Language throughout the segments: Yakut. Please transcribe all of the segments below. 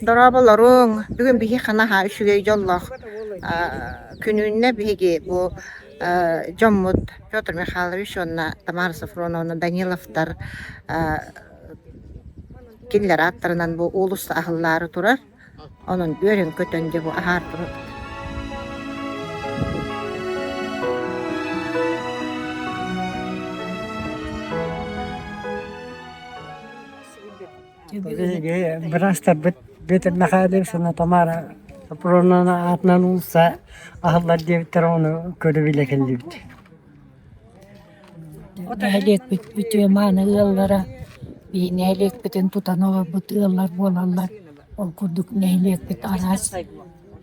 Дорооболоруҥ! Бүгүн биһиэхэ наһаа үчүгэй дьоллоох күнүннэ биһиги бу дьоммут Петр Михайлович уонна Тамара Софроновна Даниловтар кинилэр ааттарынан бу уулусса аһыллаары турар. Онон үөрэн-көтөн дьэ бу аһаар турабыт. Биһиги быраастарбыт Петр Михайлович уонна Тамара Сопруновна аатынан уулусса аһыллар диэбиттэр ону көрө билэ кэллибит. Нэһилиэкпит үтүө мааны ыаллара биһи нэһилиэкпитин тутан олорбут ыаллар буолаллар. Ол курдук нэһилиэкпит араас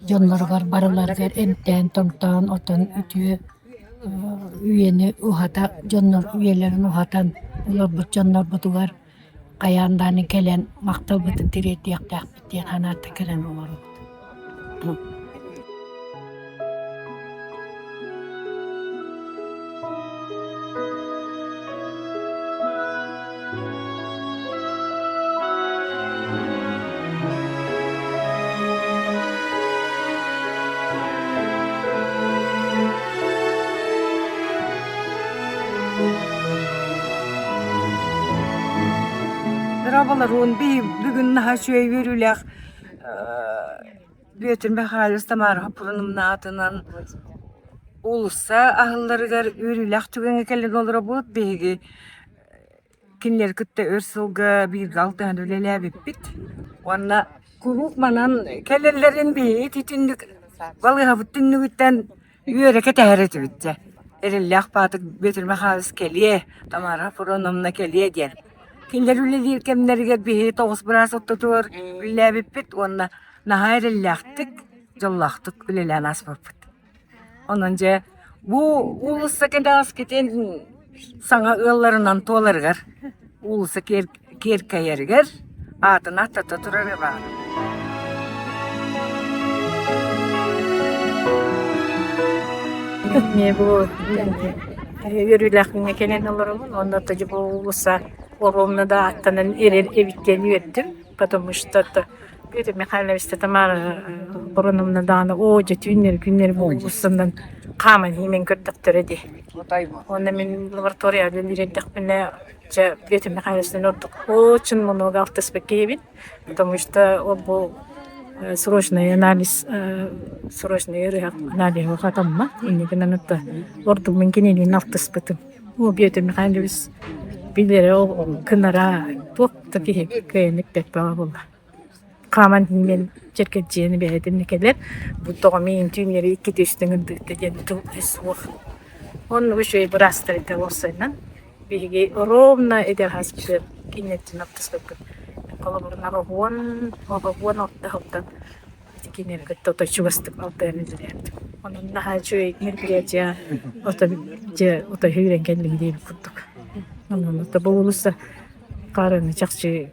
дьонноругар барыларыгар эмтээн-томтоон отон үтүө үйэни уһата дьоннор үйэлэрин уһатан олорбут дьоннорбутугар хайаан даҕаны кэлэн махталбытын тириэрдиэхтээхпит диэн санааттан кэлэн олоробут. Дорооболоруун, бүгүн наһаа үчүгэй үөрүүлээх Бүөтүр Михайлович Тамара Хоппуруновна аатынан уулусса аһылларыгар үөрүүлээх түгэҥҥэ кэлэн олоробут. Биһиги кинилэри кытта өр сылга бииргэ алтыһан үлэлээбиппит. Уонна куруук манан кэлэллэрин биһиги ити түннүк балыыһабыт түннүгүттэн үөрэ кэтэһэр этибит дьэ. Эрэллээх баатык Бүөтүр Михайлович кэлиэ, Тамара Хоппуруновна кэлиэ диэн. Кинилэр үлэлиир кэмнэригэр биһиги тоҕус быраас ортотугар үлэлээбиппит уонна наһаа эрэллээхтик, дьоллоохтук үлэлээн ааспыппыт. Онон дьэ бу уулусса кэнэҕэскитин саҥа ыалларынан туоларыгар, уулусса киэркэйэригэр аатын ааттата турара баар. Эмиэ бу үөрүүлээх күҥҥэ кэлэн олоробун уонна бу уулусса оруобуна да ааттанан эрэр эбит диэн үөрдүм, потому что это Петр Михайлович Тамара Бороновна даҕаны оо дьэ түүннэри күннэри бу уулуссанан хааман иһимэн көрдөхтөрө дии. Уонна мин лабораторияҕа үлэлиир эрдэхпинэ дьэ Петр Михайловичтан ордук очень много алтыспыт киһибин, потому что ол бу срочный анализ срочный ыарыһах аналиһы хатаммат инньэ гынан ордук мин кинилиин алтыспытым. О Петр Михайлович билэрэ ол кынара туох да киһи кыайан эппэт бөҕө буолла. Хааман иһин чэркэччийэн бэйэтин кэлэр бу тоҕо миигин түүннэри иккитэ үстэ ыҥырдыыта диэн тыл суох. Оннук үчүгэй быраастар этэ уопсайынан. Биһиги ровно эдэр хаспытыгар кинилэртэн алтыспыппыт. Холобурунан уон уон алта сылтан кинилэри кытта отой чугастык алтыһан үлэлээбитим. Онон наһаа үчүгэй мероприятие отой дьэ отой үөрэн кэллим диэбит курдук. Онон ото бу уулусса Хаарыаны чахчы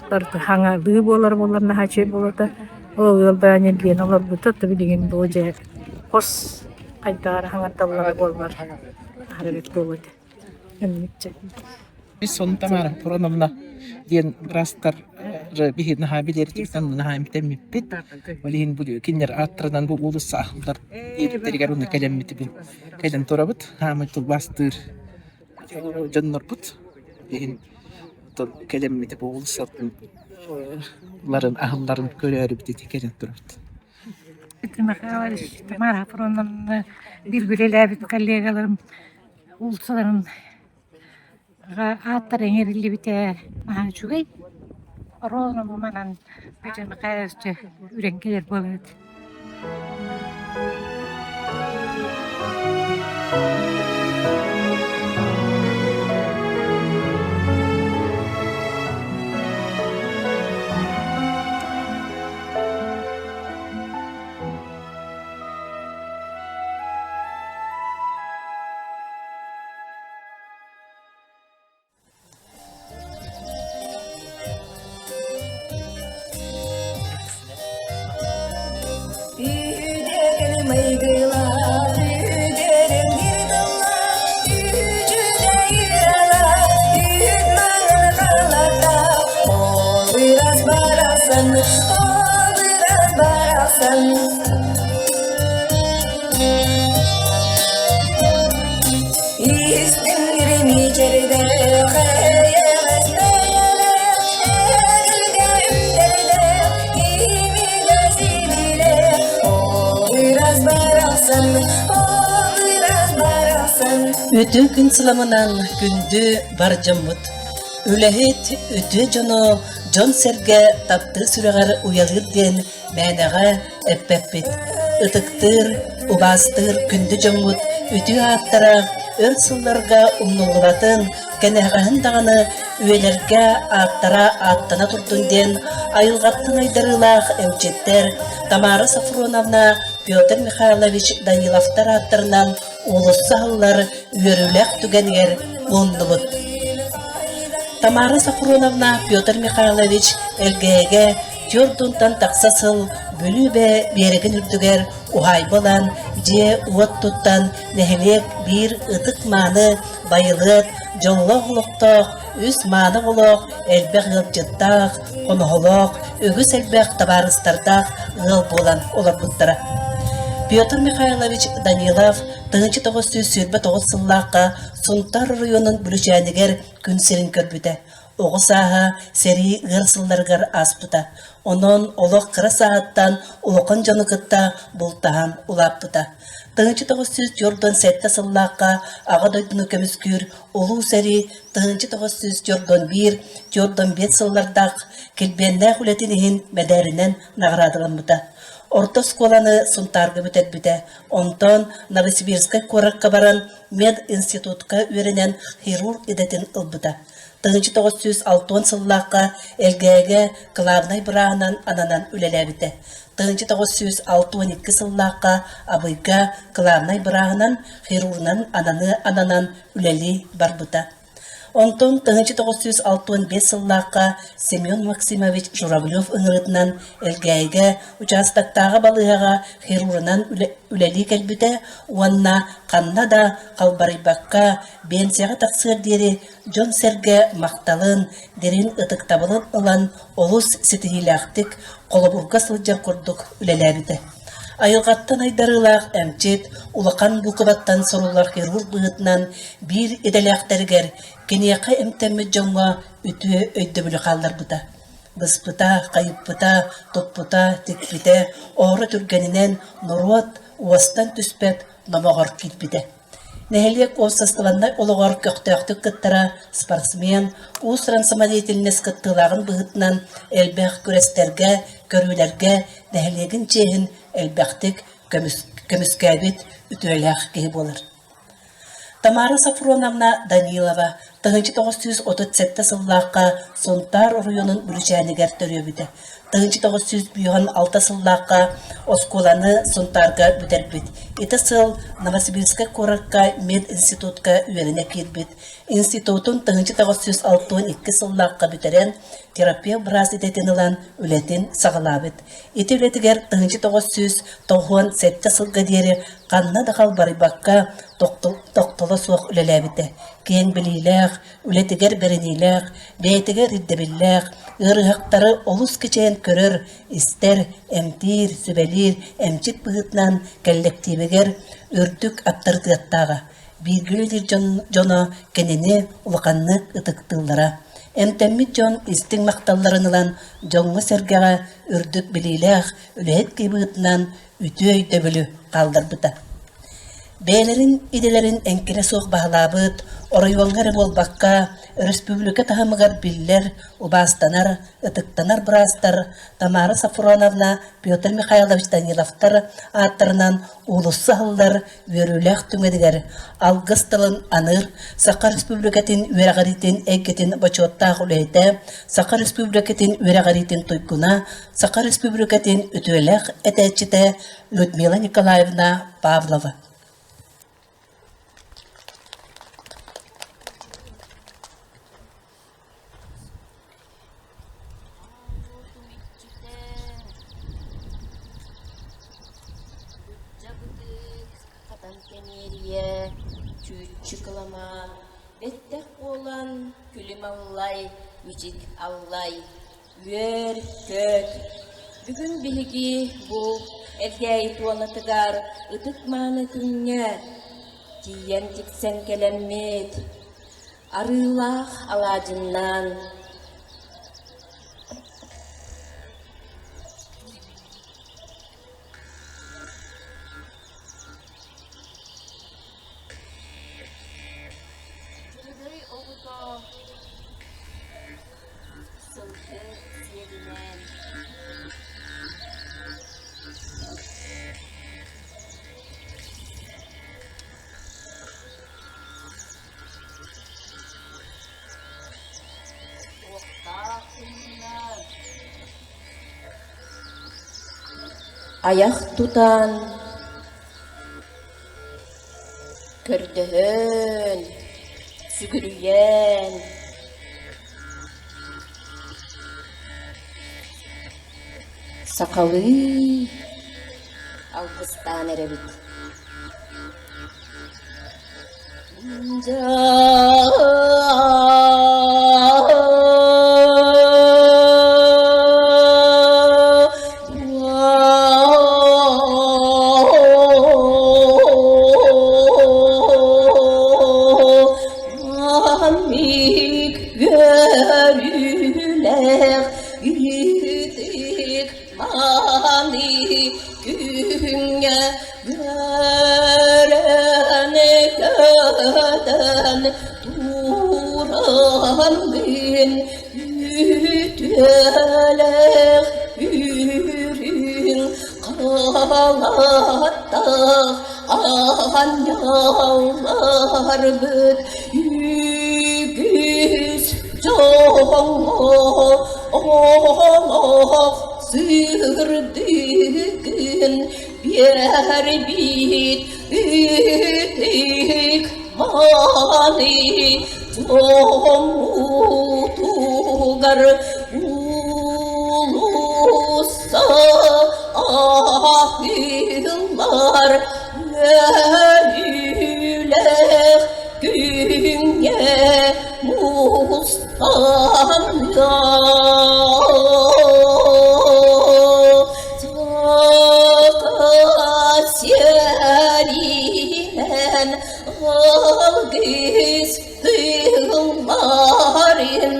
барыта хаҥалыы буолар буоллар наһаа үчүгэй буолуо Ол ыал баайа ньиргийэн олорбута, то билигин бу дьэ хос хайдах эрэ хаҥардаллара буоллар аһара эбит буолуо этэ. Инникчэ. Мин Тамара Проновна диэн быраастар биһи наһаа билэрбититтэн наһаа эмтэммиппит. Ол иһин бу кинилэр ааттарынан бу уулусса аһыллар диэбиттэригэр уонна кэлэммитибин кэлэн турабыт. Хаамай тылбаастыыр дьоннорбут иһин кэлэммит бу уулуссатын аһылларын көрөөрүбүт ити кэлэн турабыт. Петр Михайлович, Тамара Афроновна бииргэ үлэлээбит коллегаларым уулуссаларын ааттара иҥэриллибитэ наһаа үчүгэй. Ровно манан Петр Михайлович үрэн кэлэр буолабыт. Барасан. барахсан. Истиҥ мичээрдээх, эйэҕэс бэйэлээх, эгэлгэ үктэллээх, киһи силилээх, ол ыраас барахсан, ол ыраас барахсан. Үтүө күн сыламынан күндү бар дьоммут! Үлэһит үтүө дьону дьон-сэргэ таптыы сүрэҕэр уйалыыр диэн мээнэҕэ эппэппит. Ытыктыыр, убаастыыр күндү дьоммут үтүө ааттара өр сылларга умнуллубатын, кэнэҕэһин даҕаны үйэлэргэ ааттара ааттана турдун диэн айылҕаттан айдарыылаах эмчиттэр Тамара Софроновна, Петр Михайлович Даниловтар ааттарынан уулусса аһыллар үөрүүлээх түгэнигэр муһуннубут. Тамара Софроновна Петр Михайлович Элгээйигэ түөрт уонтан тахса сыл Бүлүү бээ биэрэгин үрдүгэр уһаайба ылан, дьиэ-уот туттан, нэһилиэк биир ытык-мааны байылыат, дьоллоох олохтоох, үс мааны оҕолоох, элбэх ыалдьыттаах, хоноһолоох, үгүс элбэх табаарыстардаах ыал буолан олорбуттара. Петр Михайлович Данилов 1929 сыллаахха Сунтаар оройуонун Бүлүчээнигэр күн сирин көрбүтэ. Оҕо сааһа сэрии ыар сылларыгар ааспыта. Онон олох кыра сааһыттан улахан дьону кытта бултаһан улааппыта. 1947 сыллаахха Аҕа дойдуну көмүскүүр Улуу сэрии 1941-45 сыллардаах килбиэннээх үлэтин иһин мэдээлинэн наҕараадаламмыта. Орто оскуоланы Сунтаарга бүтэрбитэ. Онтон Новосибирскай куоракка баран мединститутка үөрэнэн хирург идэтин ылбыта. 1960 сыллаахха Элгээйигэ кылаабынай бырааһынан ананан үлэлээбитэ. 1962 сыллаахха Абыйга кылаабынай бырааһынан хирурунан ананан үлэлии барбыта. Онтон 1965 сыллаахха Семен Максимович Журавлев ыҥырыытынан Элгээйигэ участоктааҕы балыыһаҕа хирурунан үлэлии кэлбитэ уонна ханна да халбарыйбакка биэнсийэҕэ тахсыар диэри дьон-сэргэ махталын, дириҥ ытыктабылын ылан олус ситиһиилээхтик холобурга сылдьар курдук үлэлээбитэ. Айылҕаттан айдарыылаах эмчит, улахан буукубаттан суруллар хирург быһыытынан биир идэлээхтэригэр, киниэхэ эмтэммит дьоҥҥо үтүө өйдөбүлү хаалларбыта. Быспыта, хайыппыта, туппута, тикпитэ, оһоро түргэнинэн норуот уостан түспэт номоҕор киирбитэ. Нэһилиэк уопсастыбаннай олоҕор көхтөөхтүк кыттара, спортсмен, уус-уран самодеятельность кыттыылааҕын быһыытынан элбэх күрэстэргэ, көрүүлэргэ нэһилиэгин чиэһин элбэхтик көмүскээбит үтүөлээх киһи буолар. Тамара Софроновна Данилова 1937 сыллаахха Сунтаар оройуонун Бүлүчээнигэр төрүөбүтэ. 1956 сыллаахха оскуоланы Сунтаарга бүтэрбит. Ити сыл Новосибирскай куоракка мединститутка үөрэнэ киирбит. Институтун 1962 сыллаахха бүтэрэн, терапевт быраас идэтин ылан үлэтин саҕалаабыт. Ити үлэтигэр 1997 сылга диэри ханна да халбарыйбакка тохтоло суох үлэлээбитэ. Киэҥ билиилээх, үлэтигэр бэриниилээх, бэйэтигэр ирдэбиллээх, ыарыһахтары олус кичэйэн көрөр, истэр, эмтиир, сүбэлиир эмчит быһыытынан кэллэктиибигэр үрдүк аптарытыаттааҕа. Бииргэ үлэлиир дьоно кинини улаханнык ытыктыыллара. Эмтэммит дьон истиҥ махталларын ылан, дьоҥҥо-сэргэҕэ үрдүк билиилээх үлэһит киһи быһыытынан үтүө өйдөбүлү хаалларбыта. Бэйэлэрин идэлэрин эҥкилэ суох баһылаабыт, оройуоҥҥа эрэ буолбакка, өрөспүүбүлүкэ таһымыгар биллэр, убаастанар, ытыктанар быраастар Тамара Софроновна, Петр Михайлович Даниловтар ааттарынан уулусса аһыллар үөрүүлээх түгэнигэр алгыс тылын аныыр Саха Республикатын үөрэҕириитин эйгэтин бочуоттаах үлэһитэ, Саха Республикатын үөрэҕириитин туйгуна, Саха Республикатын үтүөлээх этээччитэ Людмила Николаевна Павлова. Хатан кэниэрийэ, чүүччү кыламаан, бэттэх буолан күлүм аллай, мичик аллай, үөр-көт. Бүгүн биһиги бу Элгээйи туонатыгар ытык-мааны күҥҥэ тиийэн тиксэн кэлэммит, арыылаах алаадьыннаан Дьөһөгөй оҕото сылгы сиэлинэн Уохтаах кыһыннар Айах тутан Көрдөһөн, сүгүрүйэн Сахалыы алгыстаан эрэбит. Күҥҥэ Үөрэн көтөн туран мин үтүөлээх үрүҥ халаттаах аанньалларбыт үгүс дьоҥҥо олох сырдыгын биэрбит ытык мааны дьоммутугар уулусса аһыллар үөрүүлээх күҥҥэ мустан Сиэринэн алгыс тылларын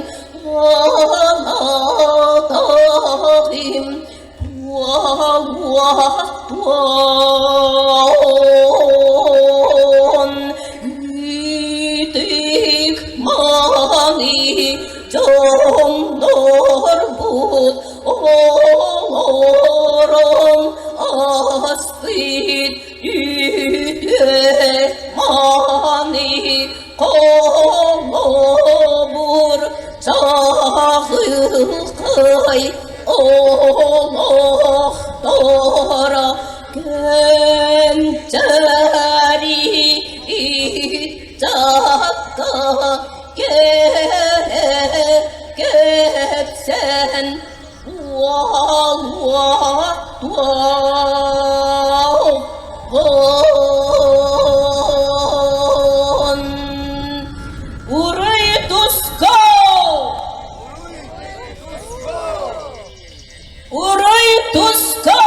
анаатаҕым туолуохтун ытык мааны дьоннорбут Олорон ааспыт үтүө мааны холобур чаҕылхай олохторо кэнчээри ыччакка кэпсэн Уруй туску! Уруй туску!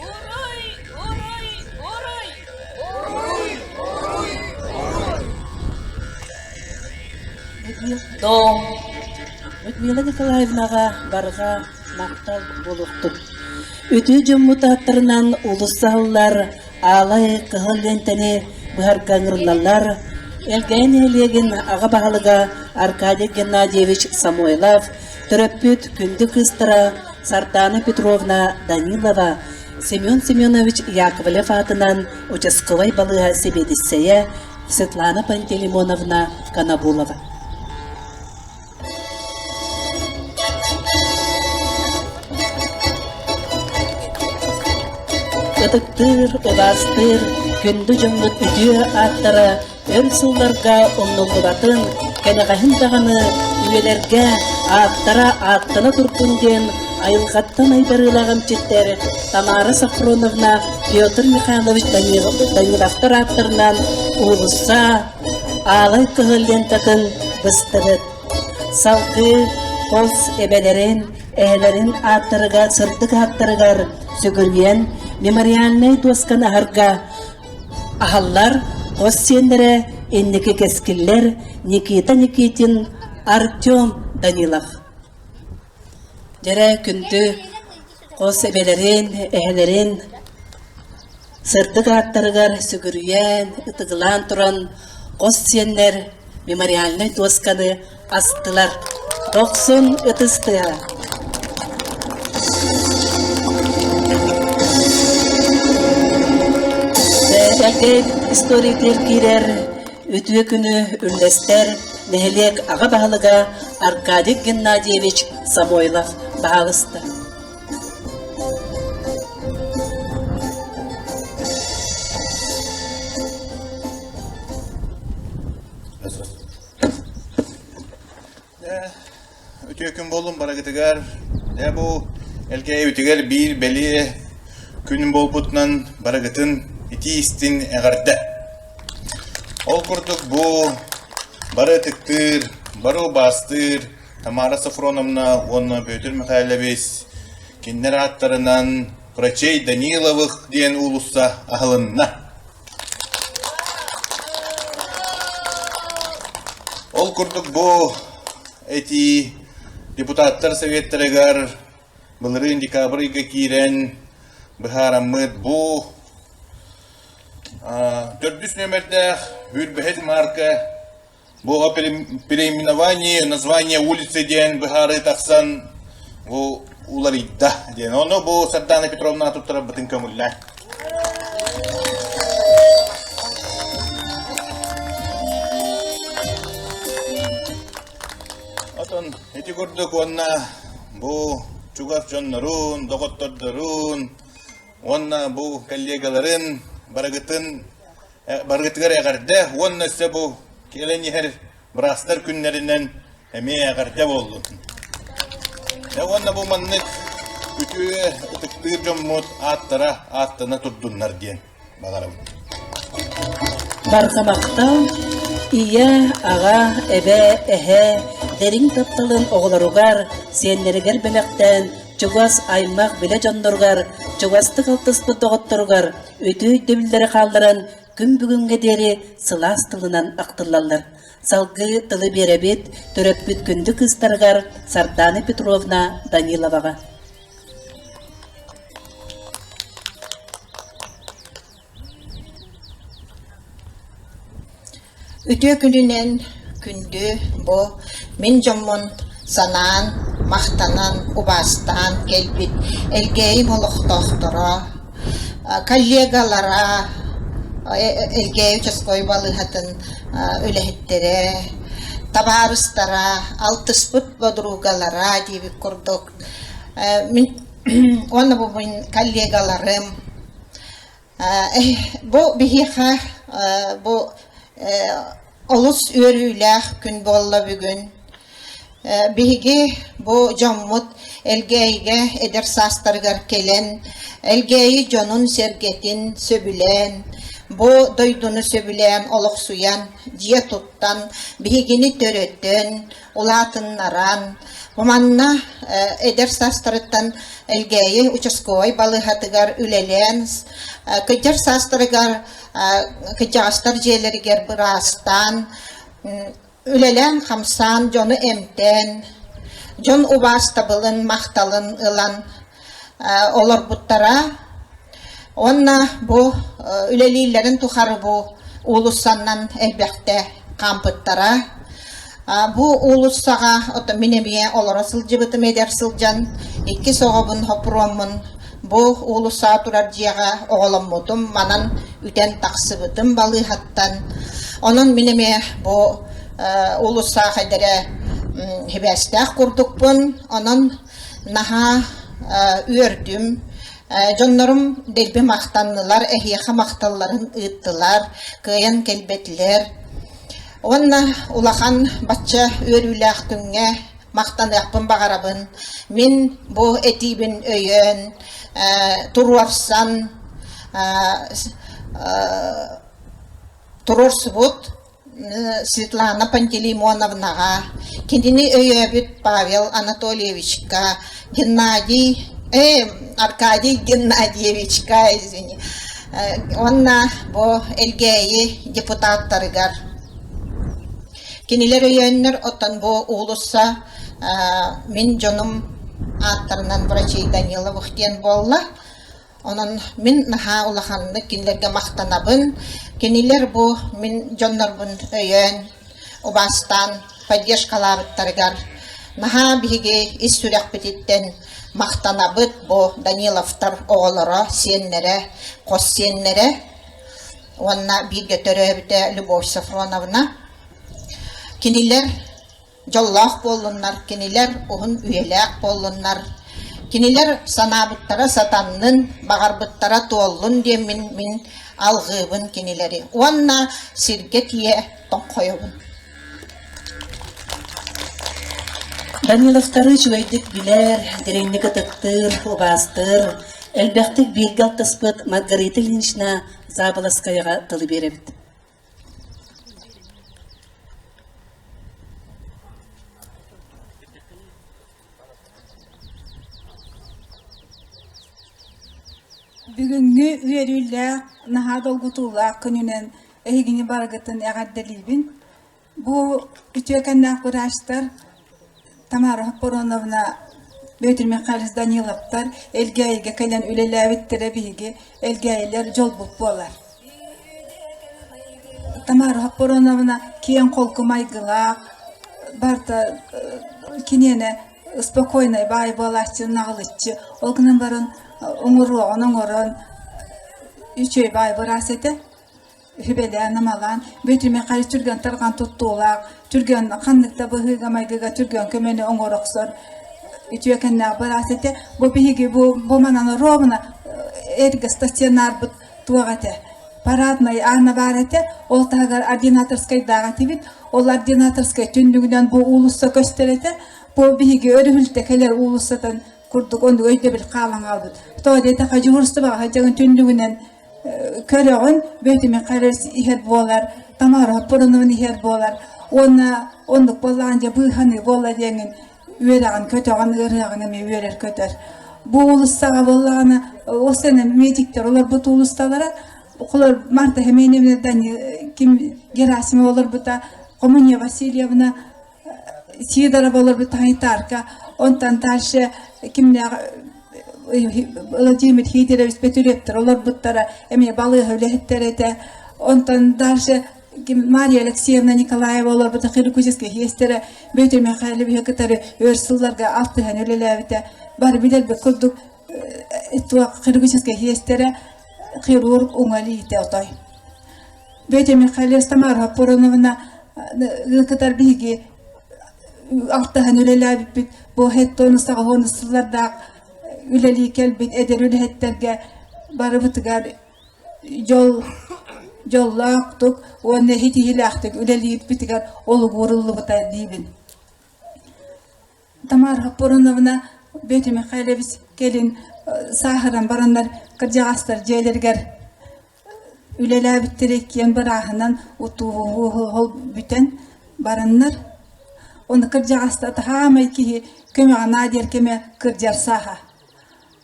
Уруй, уруй, уруй! Уруй, уруй, уруй! Людмила Николаевнаҕа барҕа махтал буолуохтун. Үтүө дьоммут ааттарынан улус саһыллар, аалай кыһыл лиэнтэни быһарга ыҥырыллаллар. Элгээйи нэһилиэгин аҕа баһылыга Аркадий Геннадьевич Самойлов, төрөппүт күндү кыыстара Сардаана Петровна Данилова, Семен Семенович Яковлев аатынан участковай балыыһа сэбиэдиссэйэ Светлана Пантелеймоновна Конобулова. Ытыктыыр, убаастыыр, күндү дьоммут үтүө ааттара өр сылларга умнуллубатын, кэнэҕэһин даҕаны үйэлэргэ ааттара ааттана турдун диэн айылҕаттан айдарыылаах эмчиттэр Тамара Софроновна, Петр Михайлович Даниловтар ааттарынан уулусса аалай кыһыл лентатын быстыбыт. Салгыы хос эбэлэрин, эһэлэрин ааттарыгар, сырдык ааттарыгар сүгүрүйэн мемориальнай дуосканы аһарга аһаллар хос сиэннэрэ инники кэскиллэр Никита Никитин, Артем Данилов. Дьэрэ күндү хос эбэлэрин, эһэлэрин сырдык ааттарыгар сүгүрүйэн, ытыгылаан туран хос сиэннэр мемориальнай дуосканы астылар. Дохсун ытыс тыаһа. Эргэ историятыгар киирэр үтүө күнү үллэстэр нэһилиэк аҕа баһылыга Аркадий Геннадьевич Самойлов баһаалыста. Үтүө күн буоллун барыгытыгар. Дьэ бу Элгээйибитигэр биир бэлиэ күн буолбутунан барыгытын итии-истиҥ эҕэрдэ. Ол курдук бу бары ытыктыыр, бары убаастыыр Тамара Софроновна уонна Петр Михайлович кинилэр ааттарынан Прочей Даниловых диэн уулусса аһылынна. Ол курдук бу этии депутаттар советтарыгар былырыын декабрь ыйга киирэн быһаараммыт бу төрдүс нүөмэрдээх Үрбэһит марка Бу переименование название улицы диэн быһаарыы тахсан бу уларыйда диэн. Ону бу Сардана Петровна туттарарбытын көҥүллээн. Отон ити курдук уонна бу чугас дьоннорун, доҕоттордорун уонна бу коллегаларын барыгытын Барыгытыгар эҕэрдэ уонна өссө бу кэлэн иһэр быраастар күннэринэн эмиэ эҕэрдэ буоллун. Уонна бу маннык үтүө ытыктыыр дьоммут ааттара ааттана турдуннар диэн баҕарабын. Барҕа махтал, ийэ, аҕа, эбэ, эһэ дириҥ тапталын оҕолоругар, сиэннэригэр бэлэхтээн, чугас аймах билэ дьонноругар, чугастык алтыспыт доҕотторугар Үтүө өйдөбүллэри хаалларан күн бүгүҥҥэ диэри сылаас тылынан ахтыллаллар. Салгыы тылы биэрэбит төрөппүт күндү кыыстарыгар Сардаана Петровна Даниловаҕа. Үтүө күнүнэн күндү бу мин дьоммун санаан, махтанан, убаастаан кэлбит Элгээйим олохтоохторо, коллегалара, Элгээйи участковай балыыһатын үлэһиттэрэ, табаарыстара, алтыспыт подругалара диэбит курдук мин уонна бу мин коллегаларым Бу биһиэхэ бу олус үөрүүлээх күн буолла бүгүн. Биһиги бу дьоммут Элгээйигэ эдэр саастарыгар кэлэн, Элгээйи дьонун-сэргэтин сөбүлээн, бу дойдуну сөбүлээн олохсуйан, дьиэ туттан, биһигини төрөтөн, улаатыннаран, бу манна эдэр саастарыттан Элгээйи участковай балыыһатыгар үлэлээн, кырдьар саастарыгар кырдьаҕастар дьиэлэригэр быраастаан, үлэлээн-хамсаан, дьону эмтээн, дьон убаастабылын, махталын ылан олорбуттара. Уонна бу үлэлииллэрин тухары бу уулуссаннан элбэхтэ хаампыттара. Бу уулуссаҕа мин эмиэ олоро сылдьыбытым эдэр сылдьан иккис оҕобун хоппуруоммун бу уулуссаҕа турар дьиэҕэ оҕоломмутум, манан үтэн тахсыбытым балыыһаттан. Онон мин эмиэ бу уулуссаҕа хайда эрэ сибээстээх курдукпун. Онон наһаа үөрдүм. Дьоннорум дэлби махтаннылар, эһиэхэ махталларын ыыттылар, кыайан кэлбэтилэр. Уонна улахан бачча үөрүүлээх күҥҥэ махтаныахпын баҕарабын. Мин бу этиибин өйөөн, туруорсан, туруорсубут. Светлана Пантелеймоновнаҕа, кинини өйөөбүт Павел Анатольевичка, Геннадий, Аркадий Геннадьевичка, извини, уонна бу Элгээйи депутаттарыгар. Кинилэр өйөөннөр оттон бу уулусса мин дьонум ааттарынан врачей Даниловых диэн буолла. Онон мин наһаа улаханнык кинилэргэ махтанабын. Кинилэр бу мин дьоннорбун өйөөн, убаастаан поддержкалаабыттарыгар наһаа биһиги ис сүрэхпититтэн махтанабыт бу Даниловтар оҕолоро, сиэннэрэ, хос сиэннэрэ уонна бииргэ төрөөбүтэ Любовь Софроновна. Кинилэр дьоллоох буоллуннар, кинилэр уһун үйэлээх буоллуннар, кинилэр санаабыттара сатаннын, баҕарбыттара туоллун диэммин мин алҕыыбын кинилэри уонна сиргэ тиийэ тоҥхойобун. Даниловтары үчүгэйдик билэр, дириҥник ытыктыыр, убаастыыр, элбэхтик бииргэ алтыспыт Маргарита Ильинична Заболоцкаяҕа тылы биэрэбит. Бүгүҥҥү үөрүүлээх, наһаа долгутуулаах күнүнэн эһигини барыгытын эҕэрдэлиибин. Бу үтүөкэннээх быраастар Тамара Хоппороновна, Петр Михайлович Даниловтар Элгээйигэ кэлэн үлэлээбиттэрэ биһиги Элгээйилэр дьолбут буолар. Тамара Хоппороновна киэҥ-холку майгылаах, барыта киниэнэ спокойнай баай буолааччы, наҕылыччы. Ол гынан баран оҥоруоҕун оҥорон үчүгэй баай быраас этэ. Сүбэлээн-амалаан, Бүөтүр Михайлович түргэн тарҕан туттуулаах, түргэн ханнык да быһыыга-майгыга түргэн көмөнү оҥоро охсор үтүөкэннээх быраас этэ. Бу биһиги бу, бу манан ровно эргэ стационарбыт туох этэ, параднай аана баар этэ, ол таһыгар ординаторскайдаах этибит. Ол ординаторскай түннүгүнэн бу уулусса көстөр этэ. Бу биһиги өрүһүлтэ кэлэр уулуссатын курдук оннук өйдөбүл хаалан хаалбыт. Тоҕо диэтэххэ, дьуһуурустубаҕа сылдьан түннүгүнэн көрөҕүн, Бүөтүр Михайлович иһэр буолар, Тамара Хоппоруновна иһэр буолар уонна оннук буоллаҕын дьэ быыһаныы буолла диэҥҥин үөрэҕин көтөҕөн ыарыһаҕын эмиэ үөрэр-көтөр. Бу уулуссаҕа буоллаҕына уопсайынан медиктэр олорбут уулуссалара холор Марта Хеменевна ким Герасимова олорбута, Коммуния Васильевна Сидорова олорбут санитарка, онтон дальше кимнээх Владимир Хидерович Петюревтэр олорбуттара, эмиэ балыыһа үлэһиттэрэ этэ. Онтон дальше Мария Алексеевна Николаева олорбута хирургическай хиэстэрэ Петр Михайловиһы кытары өр сылларга алтыһан үлэлээбитэ. Бары билэрбит курдук туох хирургическай хиэстэрэ хирург уҥа илиитэ отой. Петя Михайлович Тамара Пороновна кытар биһиги алтыһан үлэлээбиппит. Бу хеттону саҕаһону сыллардаах үлэлии кэлбит эдэр үлэһиттэргэ барыбытыгар дьол дьоллоохтук уонна ситиһиилээхтик үлэлиирбитигэр олук ууруллубута диибин. Тамара Хаппороновна Петр Михайлович кэлин сааһыран бараннар кырдьаҕастар дьиэлэригэр Үлэлээбиттэрэ иккиэн бырааһынан утууһуһул бүтэн бараннар, ону кырдьаҕаста хаамай киһи көмөҕө наадыйар кэмэ кырдьар сааһа.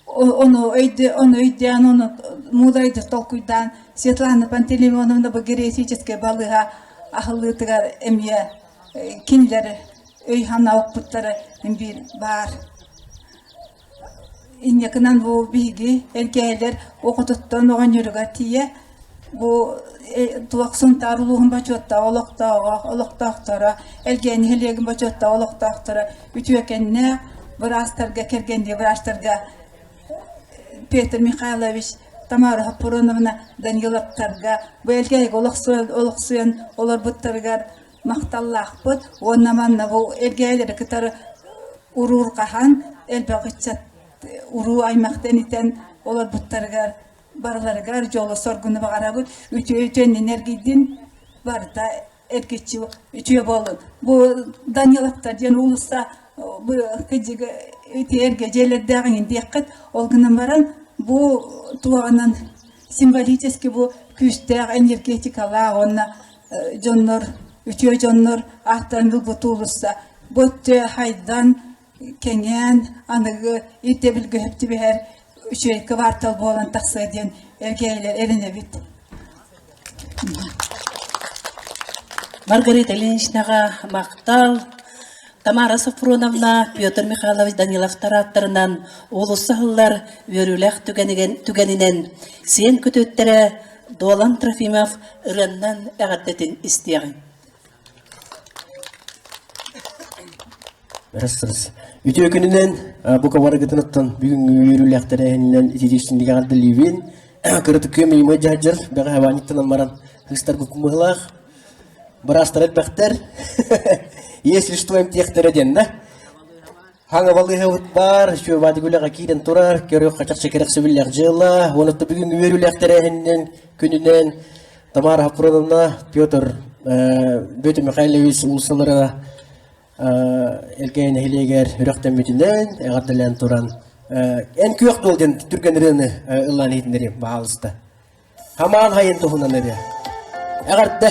Ону ону өйдөөн, ону муударайдык толкуйдаан Светлана Пантелеймоновна бу гериатрическай балыыһа аһыллыытыгар эмиэ кинилэр өй-санаа укпуттара биир баар. Инньэ бу биһиги элгээйилэр оҕотуттан оҕонньоругар тиийэ бу туох Сунтаар улууһун бочуоттаах олохтооҕо, олохтоохторо, Элгээйи нэһилиэгин бочуоттаах олохтоохторо үтүөкэннээх быраастарга, кэргэннии быраастарга Петр Михайлович, Тамара Хоппуруновна Даниловтарга бу Элгээйигэ олохсуйан олорбуттарыгар махталлаахпыт уонна манна бу Элгээйилэри кытары уруурҕаһан элбэх ыччат уруу аймахтан итэн олорбуттарыгар барыларыгар дьолу-соргуну баҕарабыт үтүө үтүөннэн эргийдин барыта эргиччи үтүө буоллун бу Даниловтар диэн уулусса бу кыдьыгы ити эргэ дьиэлэрдээх иҥин диэххит ол гынан баран бу туоҕунан символически бу күүстээх энергетикалаах уонна дьоннор үтүө дьоннор ааттарын булбут уулусса бу өттө хайдан кэҥээн аныгы ирдэбилгэ сөп түбэһэр үчүгэй кыбаартал буолан тахсыа диэн эргээйлэр эрэнэбит. Маргарита Ильиничнаҕа махтал. Тамара Софроновна, Петр Михайлович Даниловтар ааттарынан уулусса аһыллар үөрүүлээх түгэнинэн сиэн күтүөттэрэ Дуолан Трофимов ырыаннан эҕэрдэтин истиэҕиҥ. Үтүө күнүнэн бука барыгытыныттан бүгүҥҥү үөрүүлээх тэрээһининэн ититиистинник эҕэрдэлиибин. Кыратыккы миимэ дьаһдьар бэҕэһээ баанньыктанан баран хыстарбыт быһылаах. Быраастар элбэхтэр. Если что эмтиэхтэрэ диэн да. Хаҥа балыыһабыт баар, үчүгэй үлэҕэ киирэн турар, көрүөх хачахча кэрэхсэбиллээх дьыала. Уонна бүгүҥҥү үөрүүлээх тэрээһининэн күнүнэн Тамара Хаппыровна, Петр Петр Михайлович уулуссалара Элгээйи нэһилиэгэр үрэхтэммитинэн эҕэрдэлээн туран эн күөх дуол диэн түргэн ырыаны ыллаан иһитиннэриэм баһаалыста. Хамаан хайын туһунан ырыа. Эҕэрдэ!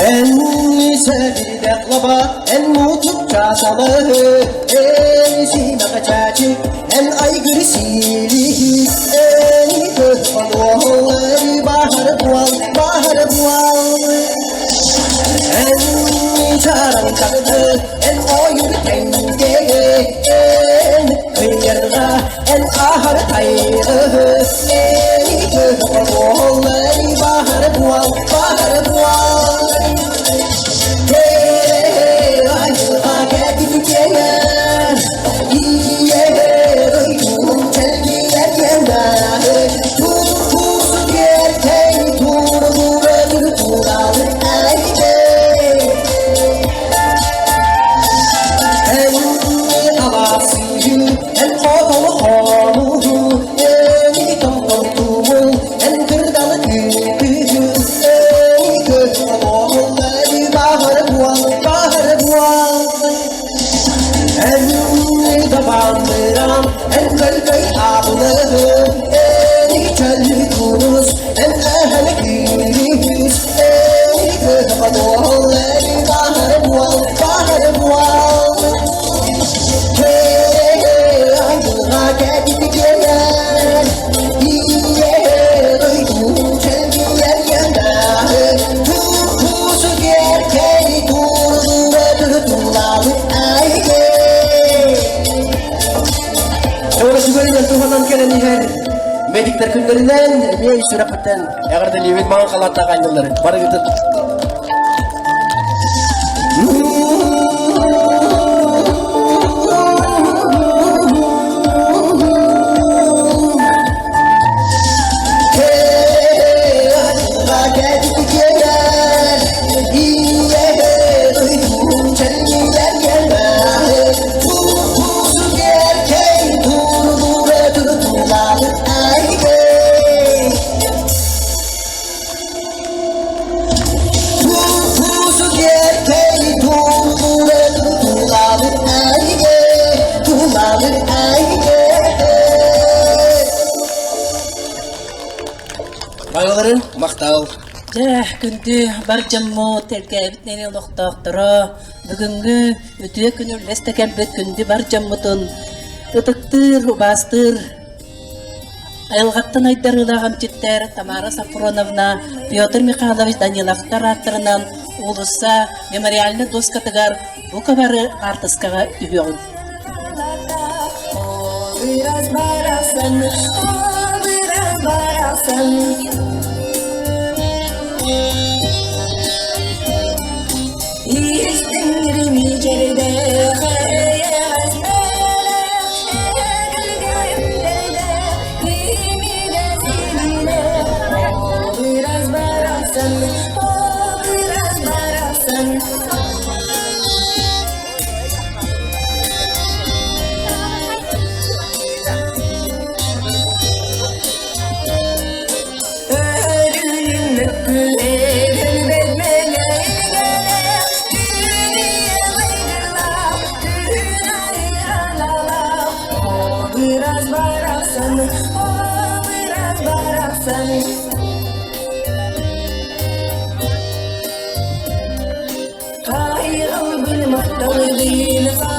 Эн сэбирдэх лаба, эн муутук чаасалыһы, эн сиимэҕэ чаачы, эн айгыр сиилиһи, эн кыһан баһар буал, баһар буал. Эн чараҥ чагды, эн ойур тэҥкэ, эн ыйырга, эн аһар тайгы, эн кыһан баһар буал, баһар буал. Медиктер күннэринэн эмиэ сүрэхпиттэн эҕэрдэлиибит маҥан халааттаах аанньаллары барыгытын. Балаларын махтал. Дьэ, күндү бар дьоммут, тэлгээбит нэһилиэк олохтоохторо, бүгүҥҥү үтүө күн үллэстэ кэлбит күндү бар дьоммутун ытыктыыр, убаастыыр Айылҕаттан айдарыылаах эмчиттэр Тамара Сафроновна, Петр Михайлович Даниловтар ааттарынан уулусса мемориальнай дуоскатыгар бука бары хаартыскаҕа түһүөҕүҥ. Кыыс барахсан. Хайҕалбын махталбын.